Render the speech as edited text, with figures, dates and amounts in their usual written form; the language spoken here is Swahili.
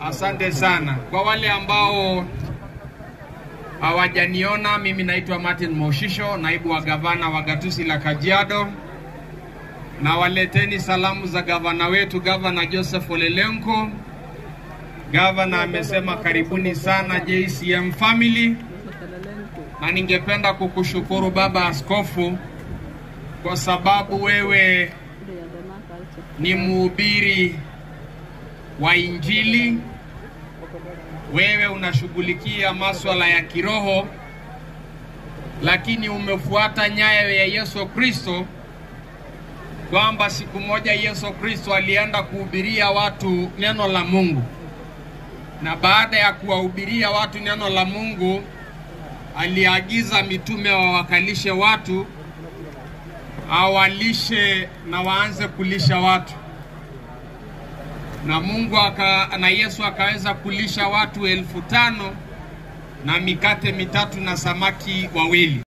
Asante sana. Kwa wale ambao hawajaniona, mimi naitwa Martin Moshisho, naibu wa gavana wa gatuzi la Kajiado. Na waleteni salamu za gavana wetu, Gavana Joseph Ole Lenku. Gavana amesema karibuni sana JCM family, na ningependa kukushukuru Baba Askofu kwa sababu wewe ni mhubiri wa Injili, wewe unashughulikia masuala ya kiroho, lakini umefuata nyayo ya Yesu Kristo, kwamba siku moja Yesu Kristo alienda kuhubiria watu neno la Mungu, na baada ya kuwahubiria watu neno la Mungu aliagiza mitume wawakalishe watu, awalishe na waanze kulisha watu, na Mungu na Yesu akaweza kulisha watu 5,000 na mikate 3 na samaki 2.